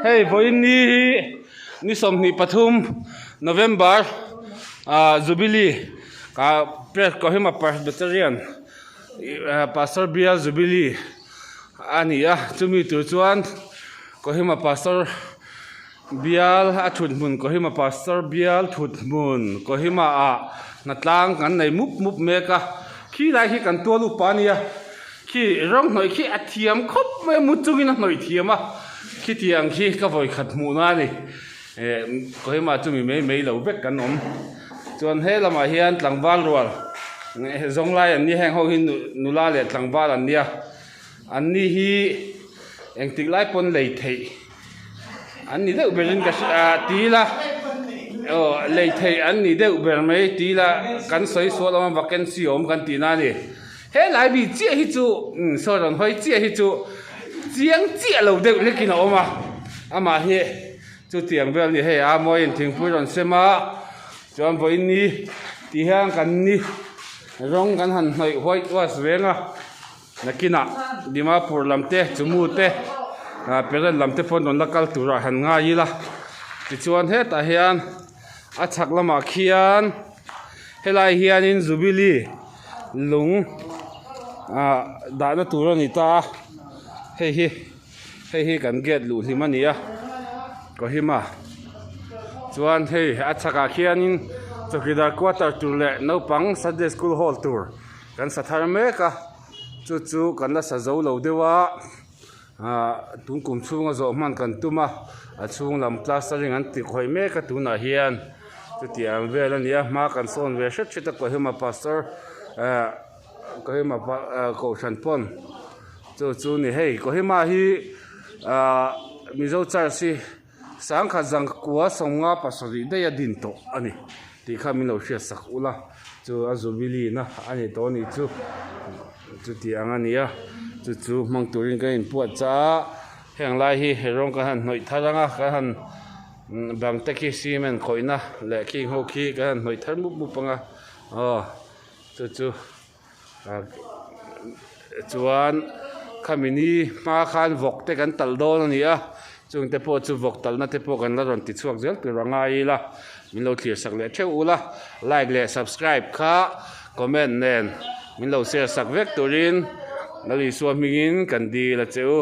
Hei vawiin ni hi ni 23 November ah Jubilee ah Kohima Presbyterian Pastor Bial Jubilee a ni a chumi tur chuan Kohima Pastor Bial a thut hmun Kohima Pastor Bial thut hmun Kohima ah hnatlang kan nei mup mup mek a khi lai khi kan tual upa a nia khi rawng hnawih khi a thiam khawp mai a mu chungin a hnawih thiam a khitiang khi ka vawi khat hmuhna a ni eh Kohima chu mi mai mai lo vek kan awm chuan he lamah hian tlangval rual zawng lai an nia heng ho hi nula leh tlangval an nia an ni hi engtik lai pawn lei theih. An ni deuh berin ka hria a ti ila aw lei theih an ni deuh ber mai ti ila kan sawi sual awm a vacancy awm kan tih na a ni. He lai mi chiah hi chu saw rawn hawi chiah hi chu chiang chiah lo deuh hlekin a awm a amah hi chutiang vel a ni hei a mawiin thingpui rawn sem a chuan vawiin ni tih hian kan ni rawng kan han hnawih white wash veng a. Nakinah Dimapur lam te, Chumu te, Peren lam te pawh an rawn la kal turah han ngai ila. Tichuan hetah hian a chhak lamah khian helai hianin Jubilee lung ah dahna tur a ni ta a, hei hi hei hi kan gate luh hlim a ni a, Kohima chuan hei a chhakah khianin chawkidar quarter tur leh naupang Sunday school hall tur. Kan sa thar mek a, chu chu kan la sa zo lo deuh a, ah tun kum chhunga zawh hman kan tum a, a chhung lam plastering an ti khawih mek a tunah hian chutiang vel a ni a, hma kan sawn ve hret hret a Kohima pastor eh Kohima kohhran pawn chu chu ni hei Kohima hi ah Mizo church hi. Sangkhat zangkua 57 daih a din tawh a ni tih kha min lo hriat sak ula chu a jubilee na a ni tawh a nih chu chuti ang a ni a chu chu hmang turin kan inpuat chah a heng lai hi he rawng kan han hnawih thar ang a kan han bang te khi cement khawihna leh khing ho khi kan han hnawih thar mup mup ang a aw chu chu. Chuan khami ni hma khan vawk te kan talh dawn a ni a, chung te pawh chu vawk talhna te pawh kan la rawn ti chhuak zel tur a ngai ila, min lo thlir sak leh theuh ula, like leh subscribe kha comment nen min lo share sak vek turin Lalisua hmingin kan dil a che u.